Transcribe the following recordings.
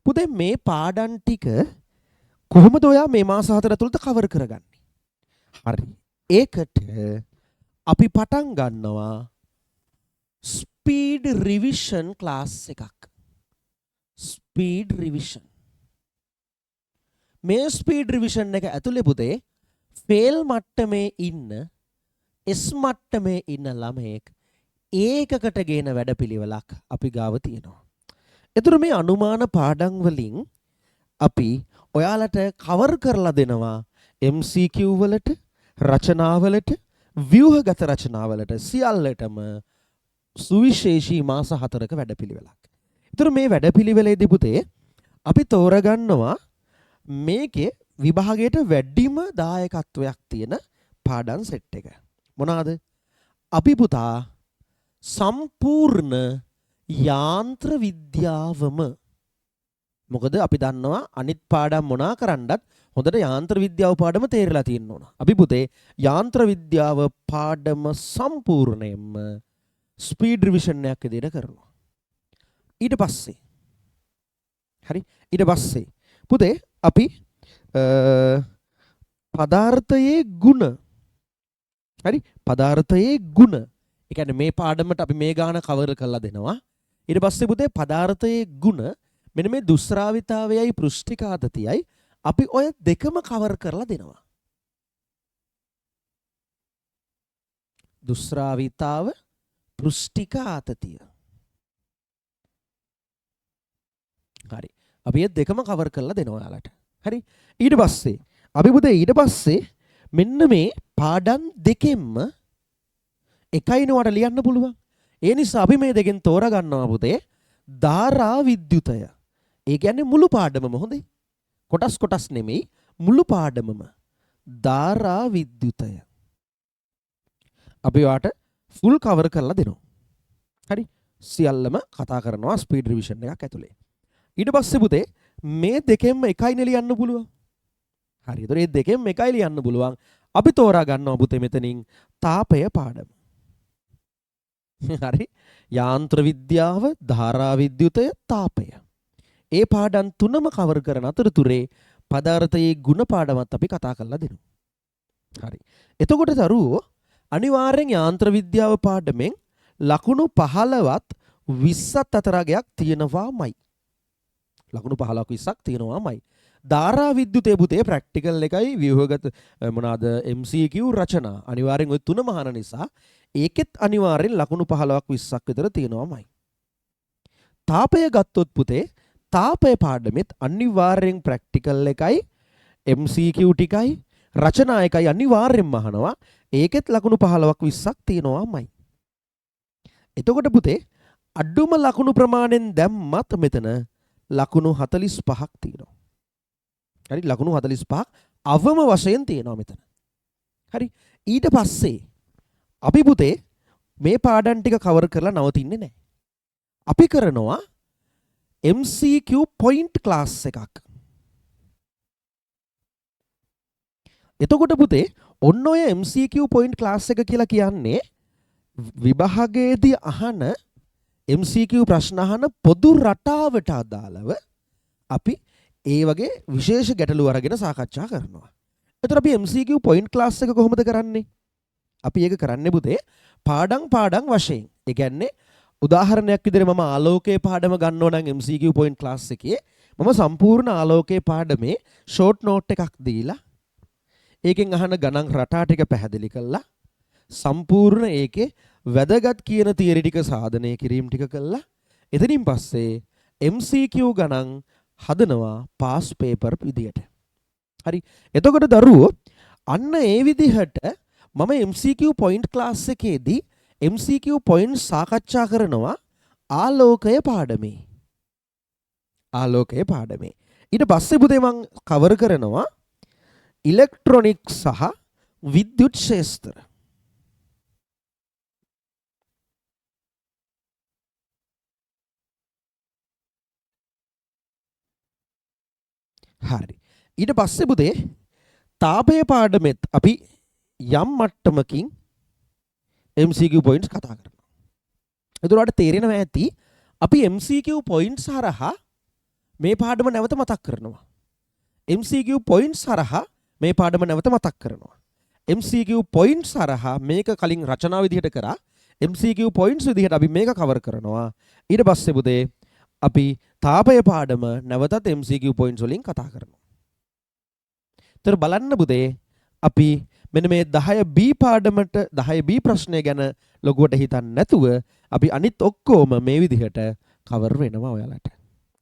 පුතේ, මේ පාඩම් ටික කොහොමද ඔයා මේ මාස 4 ඇතුළත කවර් කරගන්නේ? හරි. ඒකට අපි පටන් ගන්නවා ස්පීඩ් රිවිෂන් ක්ලාස් එකක්. Speed revision. මේ ස්පීඩ් රිවිෂන් එක ඇතුලේ පුතේ, ෆේල් මට්ටමේ ඉන්න, S මට්ටමේ ඉන්න ළමයෙක් ඒකකට ගේන වැඩපිළිවෙලක් අපි ගාව තියෙනවා. එතුර මේ අනුමාන පාඩම් වලින් අපි ඔයාලට කවර් කරලා දෙනවා MCQ වලට, රචනාවලට, ව්‍යුහගත රචනාවලට සියල්ලටම සුවිශේෂී මාස 4ක වැඩපිළිවෙලක්. ඒතර මේ වැඩපිළිවෙලේදී පුතේ, අපි තෝරගන්නවා මේකේ විභාගයට වැඩිම දායකත්වයක් තියෙන පාඩම් සෙට් එක. මොනවාද? අපි පුතා සම්පූර්ණ යාන්ත්‍ර විද්‍යාවම, මොකද අපි දන්නවා අනිත් පාඩම් මොනා කරන්නත් හොඳට යාන්ත්‍ර විද්‍යාව පාඩම තේරලා තියෙන්න ඕන. අපි පුතේ යාන්ත්‍ර විද්‍යාව පාඩම සම්පූර්ණයෙන්ම ස්පීඩ් රිවිෂන් එකක් විදිහට කරනවා. ඊට පස්සේ, හරි, ඊට පස්සේ පුතේ අපි පදාර්ථයේ ගුණ, හරි, පදාර්ථයේ ගුණ, ඒ කියන්නේ මේ පාඩමට අපි මේ ගාන කවර් කරලා දෙනවා. ඊට පස්සේ පුතේ පදාර්ථයේ ගුණ, මෙන්න මේ දුස්රාවිතාවයයි පෘෂ්ඨිකාතතියයි අපි ඔය දෙකම කවර් කරලා දෙනවා. දුස්රාවිතාව, පෘෂ්ඨික ආතතිය. හරි. අපි ඒ දෙකම කවර් කරලා දෙනවා ඔයාලට. හරි. ඊට පස්සේ අපි පුතේ ඊට පස්සේ මෙන්න මේ පාඩම් දෙකෙන්ම එකයි නුවට ලියන්න පුළුවන්. ඒ නිසා අපි මේ දෙකෙන් තෝරා ගන්නවා පුතේ ධාරා විද්‍යුතය. ඒ කියන්නේ මුළු පාඩමම, හොඳේ. කොටස් කොටස් නෙමෙයි, මුළු පාඩමම ධාරා විද්‍යුතය. අපි ඔයාට ෆුල් කවර් කරලා දෙනවා. හරි. සියල්ලම කතා කරනවා ස්පීඩ් රිවිෂන් එකක් ඇතුලේ. ඊට පස්සේ පුතේ මේ දෙකෙන්ම එකයිනේ ලියන්න පුළුවන්. හරි. ඒතර මේ දෙකෙන්ම එකයි ලියන්න පුළුවන්. අපි තෝරා ගන්නවා පුතේ මෙතනින් තාපය පාඩම. හරි. යාන්ත්‍ර විද්‍යාව, ධාරා විද්‍යුතය, තාපය. ඒ පාඩම් තුනම කවර් කරන අතරතුරේ පදාර්ථයේ ගුණ පාඩමත් අපි කතා කරලා දෙනවා. හරි. එතකොට දරුවෝ, අනිවාර්යෙන් යාන්ත්‍ර විද්‍යාව පාඩමෙන් ලකුණු 15ත් 20ත් අතර අගයක් තියෙනවාමයි. ලකුණු 15ක් 20ක් තියෙනවාමයි. ධාරා විද්‍යුතේ පුතේ ප්‍රැක්ටිකල් එකයි ව්‍යුහගත මොනවාද MCQ රචනා අනිවාර්යෙන් ඔය තුනම අහන නිසා ඒකෙත් අනිවාර්යෙන් ලකුණු 15ක් 20ක් විතර තියෙනවාමයි. තාපය ගත්තොත් පුතේ, තාපය පාඩමෙත් අනිවාර්යෙන් ප්‍රැක්ටිකල් එකයි MCQ ටිකයි රචනා එකයි අනිවාර්යෙන්ම අහනවා. ඒකෙත් ලකුණු 15ක් 20ක් තියෙනවාමයි. එතකොට පුතේ අඩුම ලකුණු ප්‍රමාණයෙන් දැම්මත් මෙතන ලකුණු 45ක් තියෙනවා. හරි, ලකුණු 45ක් අවම වශයෙන් තියෙනවා මෙතන. හරි. ඊට පස්සේ අපි පුතේ මේ පාඩම් ටික කවර් කරලා නවතින්නේ නැහැ. අපි කරනවා MCQ point class එකක්. එතකොට පුතේ ඔන්න ඔය MCQ point class එක කියලා කියන්නේ විභාගයේදී අහන MCQ ප්‍රශ්න අහන පොදු රටාවට අදාළව අපි ඒ වගේ විශේෂ ගැටලු අරගෙන සාකච්ඡා කරනවා. එතකොට අපි MCQ point class එක කොහොමද කරන්නේ? අපි ඒක කරන්නේ පුතේ පාඩම් පාඩම් වශයෙන්. ඒ කියන්නේ උදාහරණයක් විදිහට මම ආලෝකයේ පාඩම ගන්නව නම් MCQ point class එකේ මම සම්පූර්ණ ආලෝකයේ පාඩමේ ෂෝට් නෝට් එකක් දීලා, ඒකෙන් අහන ගණන් රටා ටික පැහැදිලි කළා, සම්පූර්ණ ඒකේ වැදගත් කියන තියරි ටික සාධනය කිරීම ටික කළා, එතනින් පස්සේ MCQ ගණන් හදනවා පාස් පේපර් විදියට. හරි. එතකොට දරුවෝ, අන්න ඒ විදිහට මම MCQ point class එකේදී MCQ point සාකච්ඡා කරනවා ආලෝකය පාඩමේ. ආලෝකය පාඩමේ. ඊට පස්සේ පුතේ මං කවර් කරනවා ඉලෙක්ට්‍රොනික සහ විද්‍යුත් ක්ෂේත්‍ර. හරි. ඊට පස්සේ පුතේ තාපය පාඩමෙත් අපි යම් මට්ටමකින් MCQ points කතා කරනවා. එතකොට ඔයාලට තේරෙනවා ඇති අපි MCQ points හරහා මේ පාඩම නැවත මතක් කරනවා. MCQ points හරහා මේ පාඩම නැවත මතක් කරනවා. MCQ points හරහා මේක කලින් රචනා විදිහට කරා. MCQ points විදිහට අපි මේක කවර් කරනවා. ඊට පස්සේ පුතේ අපි තාපය පාඩම නැවතත් MCQ points වලින් කතා කරනවා. ඒතර බලන්න පුතේ, අපි මෙන්න මේ 10 B පාඩමට, 10 B ප්‍රශ්නය ගැන ලොකුවට හිතන්නේ නැතුව අපි අනිත් ඔක්කොම මේ විදිහට කවර් වෙනවා ඔයාලට.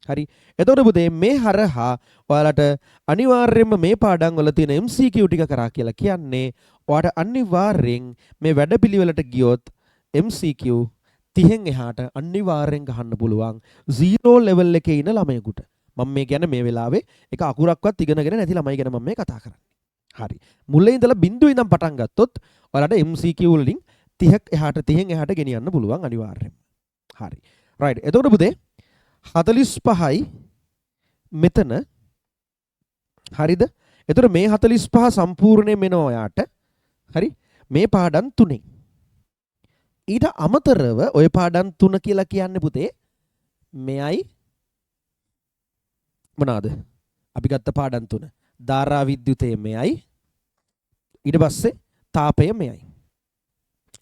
හරි. එතකොට පුතේ මේ හරහා ඔයාලට අනිවාර්යයෙන්ම මේ පාඩම් වල තියෙන MCQ ටික කරා කියලා කියන්නේ ඔයාට අනිවාර්යෙන් මේ වැඩපිළිවෙලට ගියොත් MCQ 30න් එහාට අනිවාර්යෙන් ගහන්න පුළුවන් 0 ලෙවල් එකේ ඉන්න ළමයෙකුට. මම මේ කියන්නේ මේ වෙලාවේ එක අකුරක්වත් ඉගෙනගෙන නැති ළමයි ගැන මම මේ කතා කරන්නේ. හරි. මුලින් ඉඳලා බිඳුවේ ඉඳන් පටන් ගත්තොත් ඔයාලට MCQ වලින් 30ක් එහාට, 30න් එහාට ගෙනියන්න පුළුවන් අනිවාර්යෙන්ම. හරි. රයිට්. එතකොට පුතේ 45යි මෙතන. හරිද? එතකොට මේ 45 සම්පූර්ණයෙන් එනවා ඔයාට. හරි. මේ පාඩම් තුනෙන්. ඊට අමතරව ඔය පාඩම් තුන කියලා කියන්නේ පුතේ මෙයයි. මොනවාද? අපි ගත්ත පාඩම් තුන. ධාරා විද්‍යුතය මෙයයි. ඊට පස්සේ තාපය මෙයයි.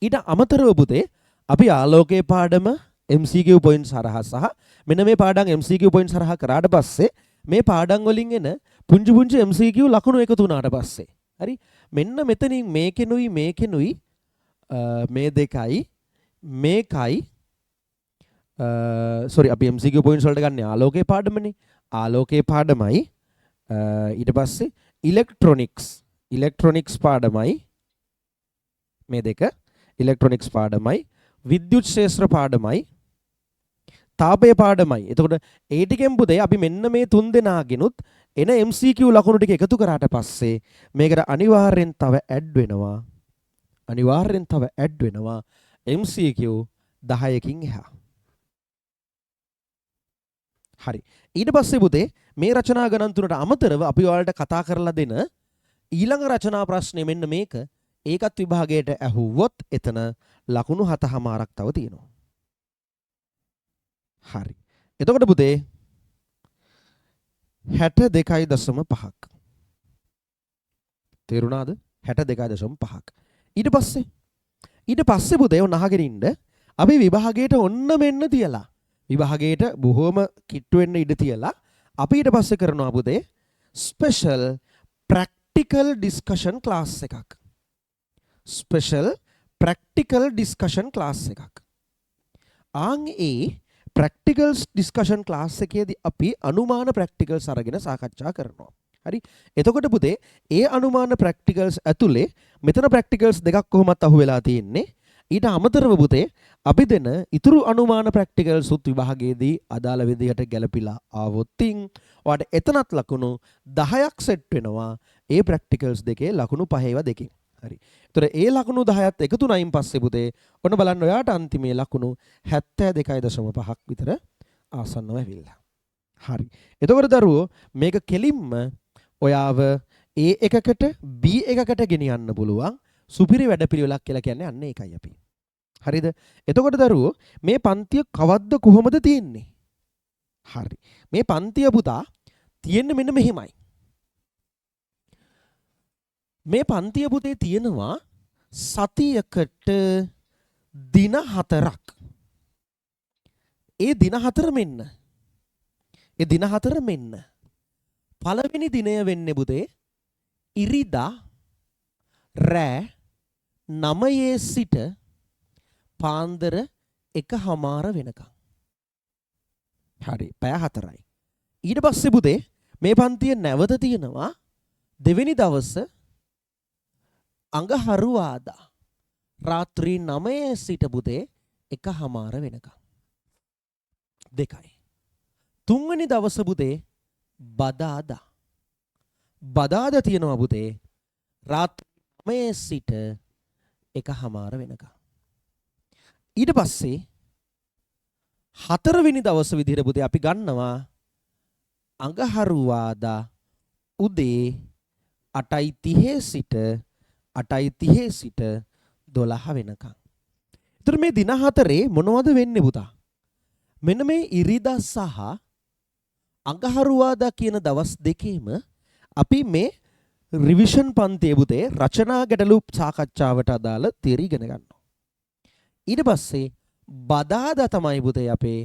ඊට අමතරව පුතේ අපි ආලෝකයේ පාඩම MCQ points හරහා සහ මෙන්න මේ පාඩම් MCQ points හරහා කරාට පස්සේ, මේ පාඩම් වලින් එන පුංචි පුංචි MCQ ලකුණු එකතු වුණාට පස්සේ, හරි, මෙන්න මෙතනින් මේකෙනුයි මේකෙනුයි මේ දෙකයි මේකයි, සෝරි, අපි MCQ points වලට ගන්න ආලෝකයේ පාඩමනේ. ආලෝකයේ පාඩමයි, ඊට පස්සේ ඉලෙක්ට්‍රොනික්ස් ඉලෙක්ට්‍රොනික්ස් පාඩමයි, මේ දෙක ඉලෙක්ට්‍රොනික්ස් පාඩමයි, විද්‍යුත් ක්ෂේත්‍ර පාඩමයි, තාපය පාඩමයි. එතකොට ඒ ටිකෙන් පුතේ අපි මෙන්න මේ තුන් දෙනාගෙනුත් එන MCQ ලකුණු ටික එකතු කරාට පස්සේ මේකට අනිවාර්යෙන් තව ඇඩ් වෙනවා. අනිවාර්යෙන් තව ඇඩ් වෙනවා MCQ 10කින් එහා. හරි. ඊට පස්සේ පුතේ මේ රචනා ගණන් තුනට අමතරව අපි ඔයාලට කතා කරලා දෙන ඊළඟ රචනා ප්‍රශ්නේ මෙන්න මේක. ඒකත් විභාගයට ඇහුවොත් එතන ලකුණු 7.5ක් තව තියෙනවා. හරි. එතකොට පුතේ 62.5ක්. තේරුණාද? 62.5ක්. ඊට පස්සේ පුතේ ඔන්න අහගෙන ඉන්න, අපි විභාගයට ඔන්න මෙන්න තියලා, විභාගයට බොහොම කිට්ටු වෙන්න ඉඩ තියලා අපි ඊට පස්සේ කරනවා පුතේ ස්පෙෂල් ප්‍රැක්ටිකල් ඩිස්කෂන් ක්ලාස් එකක්. ස්පෙෂල් ප්‍රැක්ටිකල් ඩිස්කෂන් ක්ලාස් එකක්. ආන් ඒ ප්‍රැක්ටිකල් ඩිස්කෂන් ක්ලාස් එකේදී අපි අනුමාන ප්‍රැක්ටිකල්ස් අරගෙන සාකච්ඡා කරනවා. හරි. එතකොට පුතේ ඒ අනුමාන ප්‍රැක්ටිකල්ස් ඇතුලේ මෙතන ප්‍රැක්ටිකල්ස් දෙකක් කොහොමත් අහු වෙලා තියෙන්නේ. ඊට අමතරව පුතේ අපි දෙන ඉතුරු අනුමාන ප්‍රැක්ටිකල්ස් උත් විභාගයේදී අදාළ විදිහට ගැලපිලා ආවොත් ඔයාට එතනත් ලකුණු 10ක් සෙට් වෙනවා, ඒ ප්‍රැක්ටිකල්ස් දෙකේ ලකුණු පහේව දෙකෙන්. හරි. ඒතර ඒ ලකුණු 10ත් එකතු වුණයින් පස්සේ පුතේ ඔන්න බලන්න ඔයාට අන්තිමේ ලකුණු 72.5ක් විතර ආසන්නව ඇවිල්ලා. හරි. එතකොට දරුවෝ මේක කෙලින්ම ඔයාව A එකකට B එකකට ගෙනියන්න පුළුවන් සුපිරි වැඩපිළිවෙලක් කියලා කියන්නේ අන්න ඒකයි අපි. හරිද? එතකොට දරුවෝ මේ පන්තිය කවද්ද කොහොමද තියෙන්නේ? හරි. මේ පන්තිය පුතා තියෙන්නේ මෙන්න මෙහෙමයි. මේ පන්තිය පුතේ තියෙනවා සතියකට දින 4ක්. ඒ දින 4 මෙන්න. ඒ දින 4 මෙන්න. පළවෙනි දිනය වෙන්නේ පුතේ ඉරිදා රෑ 9 සිට පාන්දර 1:30 වෙනකම්. හරි, පැය 4යි. ඊට පස්සේ පුතේ මේ පන්තිය නැවත තියෙනවා දෙවෙනි දවස අඟහරුවාදා රාත්‍රී 9 සිට පුතේ 1:30 වෙනකම්. 2යි. තුන්වෙනි දවස පුතේ බදාදා. බදාදා තියෙනවා පුතේ රාත්‍රී 9 සිට 1:30 වෙනකම්. ඊට පස්සේ හතරවෙනි දවස විදිහට පුතේ අපි ගන්නවා අඟහරුවාදා උදේ 8:30 සිට 8:30 සිට 12 වෙනකම්. ඒතර මේ දින හතරේ මොනවද වෙන්නේ පුතා? මෙන්න මේ ඉරිදා සහ අඟහරුවාදා කියන දවස් දෙකේම අපි මේ රිවිෂන් පන්තියේ පුතේ රචනා ගැටලු සාකච්ඡාවට අදාළ තියරි ඉගෙන ගන්නවා. ඊට පස්සේ බදාදා තමයි පුතේ අපේ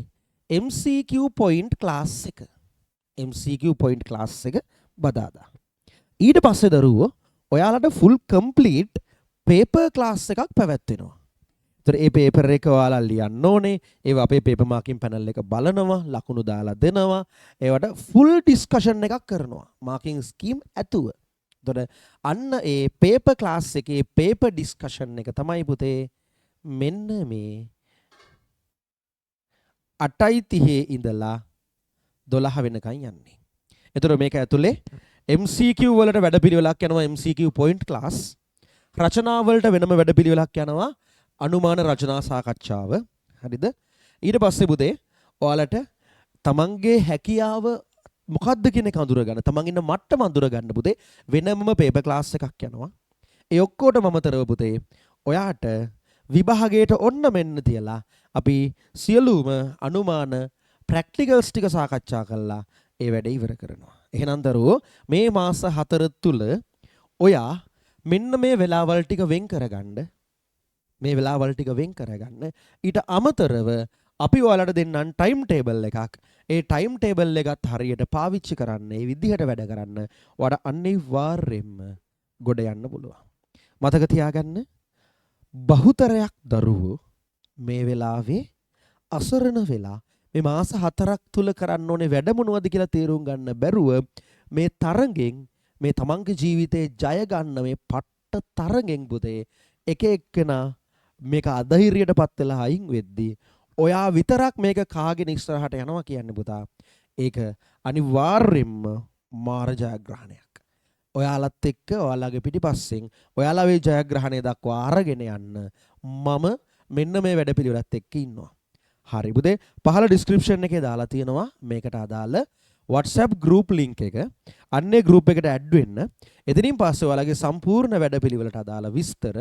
MCQ point class එක. MCQ point class එක බදාදා. ඊට පස්සේ දරුවෝ, ඔයාලට ෆුල් කම්ප්ලීට් පේපර් ක්ලාස් එකක් පැවැත්වෙනවා. ඒතර ඒ පේපර් එක ඔයාලා ලියන්න ඕනේ. ඒවා අපේ පේපර් මාකින් පැනල් එක බලනවා, ලකුණු දාලා දෙනවා. ඒවට ෆුල් ඩිස්කෂන් එකක් කරනවා, මාකින් ස්කීම් ඇතුව. එතකොට අන්න ඒ පේපර් ක්ලාස් එකේ පේපර් ඩිස්කෂන් එක තමයි පුතේ මෙන්න මේ 8:30 ඉඳලා 12 වෙනකන් යන්නේ. එතකොට මේක ඇතුලේ MCQ වලට වැඩපිළිවෙලක් යනවා, MCQ point class. රචනා වලට වෙනම වැඩපිළිවෙලක් යනවා, අනුමාන රචනා සාකච්ඡාව. හරිද? ඊට පස්සේ පුතේ, ඔයාලට තමන්ගේ හැකියාව මොකද්ද කියන එක අඳුරගන්න, තමන් ඉන්න මට්ටම අඳුරගන්න පුතේ වෙනමම පේපර් ක්ලාස් එකක් යනවා. ඒ ඔක්කොටම අමතරව පුතේ, ඔයාට විභාගයට ඔන්න මෙන්න තියලා අපි සියලුම අනුමාන ප්‍රැක්ටිකල්ස් ටික සාකච්ඡා කරලා ඒ වැඩේ ඉවර කරනවා. එහෙනම් දරුවෝ, මේ මාස 4 තුල ඔයා මෙන්න මේ වෙලාවල් ටික වෙන් කරගන්න. මේ වෙලාවල් ටික වෙන් කරගන්න. ඊට අමතරව අපි ඔයාලට දෙන්නම් ටයිම් ටේබල් එකක්. ඒ ටයිම් ටේබල් එකත් හරියට පාවිච්චි කරන්න, ඒ විදිහට වැඩ කරන්න. ඔයාලට අනිවාර්යෙන්ම ගොඩ යන්න පුළුවන්. මතක තියාගන්න, බහුතරයක් දරුවෝ මේ වෙලාවේ අසරණ වෙලා මේ මාස 4ක් තුල කරන්න ඕනේ වැඩ මොනවද කියලා තේරුම් ගන්න බැරුව මේ තරඟෙන්, මේ තමන්ගේ ජීවිතේ ජය ගන්න මේ පට්ට තරඟෙන් පුතේ එක එක්කෙනා මේක අධෛර්යයටපත් වෙලා අයින් වෙද්දී, ඔයා විතරක් මේක කාගෙන ඉස්සරහට යනවා කියන්නේ පුතා, ඒක අනිවාර්යෙන්ම මාර ජයග්‍රහණයක්. ඔයාලත් එක්ක, ඔයාලගේ පිටිපස්සෙන් ඔයාලා මේ ජයග්‍රහණය දක්වා අරගෙන යන්න මම මෙන්න මේ වැඩපිළිවෙලත් එක්ක ඉන්නවා. හරි පුතේ, පහළ ඩිස්ක්‍රිප්ෂන් එකේ දාලා තියෙනවා මේකට අදාළ WhatsApp group link එක. අන්නේ ගෲප් එකට ඇඩ් වෙන්න. එතනින් පස්සේ ඔයාලගේ සම්පූර්ණ වැඩපිළිවෙලට අදාළ විස්තර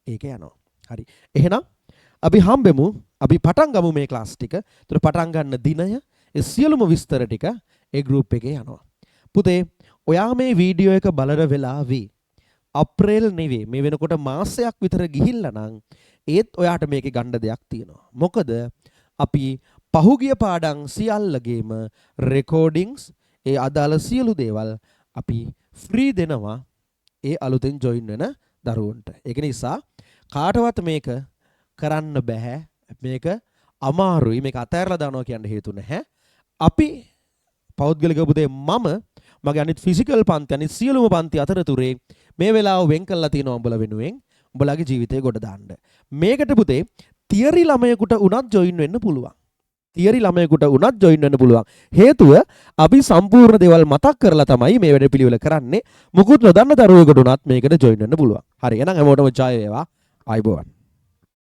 ඒක යනවා. හරි. එහෙනම් අපි හම්බෙමු. අපි පටන් ගමු මේ ක්ලාස් ටික. ඒතර පටන් ගන්න දිනය, ඒ සියලුම විස්තර ටික ඒ ගෲප් එකේ යනවා. පුතේ, ඔයා මේ වීඩියෝ එක බලන වෙලාවේ අප්‍රේල් නෙවෙයි, මේ වෙනකොට මාසයක් විතර ගිහිල්ලා නම් ඒත් ඔයාට මේකේ ගන්න දෙයක් තියෙනවා. මොකද අපි පහුගිය පාඩම් සියල්ලගේම රෙකෝඩින්ග්ස්, ඒ අදාළ සියලු දේවල් අපි ෆ්‍රී දෙනවා ඒ අලුතෙන් ජොයින් වෙන දරුවන්ට. ඒක නිසා කාටවත් මේක කරන්න බැහැ, මේක අමාරුයි, මේක අතෑරලා දානවා කියන්න හේතු නැහැ. අපි පෞද්ගලික පුතේ මම මගේ අනිත් ෆිසිකල් පන්ති, අනිත් සියලුම පන්ති අතරතුරේ මේ වෙලාව වෙන් කරලා තියෙනවා උඹලා වෙනුවෙන්, උඹලාගේ ජීවිතය ගොඩ දාන්න. මේකට පුතේ තියරි ළමයෙකුට උනත් ජොයින් වෙන්න පුළුවන්. තියරි ළමයෙකුට උනත් ජොයින් වෙන්න පුළුවන්. හේතුව අපි සම්පූර්ණ දේවල් මතක් කරලා තමයි මේ වැඩ පිළිවෙල කරන්නේ. මුකුත් නොදන්න දරුවෙකුට උනත් මේකට ජොයින් වෙන්න පුළුවන්. හරි, එහෙනම් හැමෝටම ජය වේවා. ආයුබෝවන්.